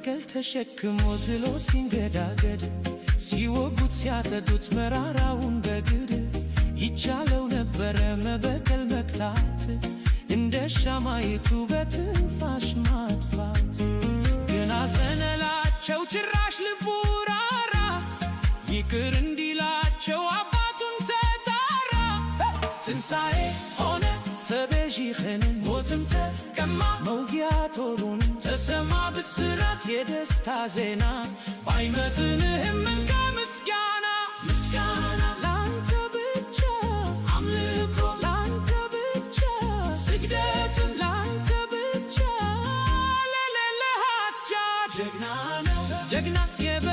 መስቀል ተሸክሞ ዝሎ ሲንገዳገድ፣ ሲወጉት ሲያጠጡት መራራውን በግድ፣ ይቻለው ነበረ መበቀል መቅጣት፣ እንደ ሻማይቱ በትንፋሽ ማጥፋት። ግን አዘነላቸው፣ ጭራሽ ልቡ ራራ፣ ይቅር እንዲላቸው አባቱን ተጣራ። ትንሣኤ ሆነ፣ ተቤዢኸንን ሞትም ተቀማ መውጊያ ጦሩን። ተሰማ ብስራት የደስታ ዜና፣ ባይመጥንህም እንካ ምስጋና። ምስጋና ላንተ ብቻ፣ አምልኮ ላንተ ብቻ፣ ስግደትም ላንተ ብቻ። ለለለሃቻ ጀግና ነው ጀግና የበ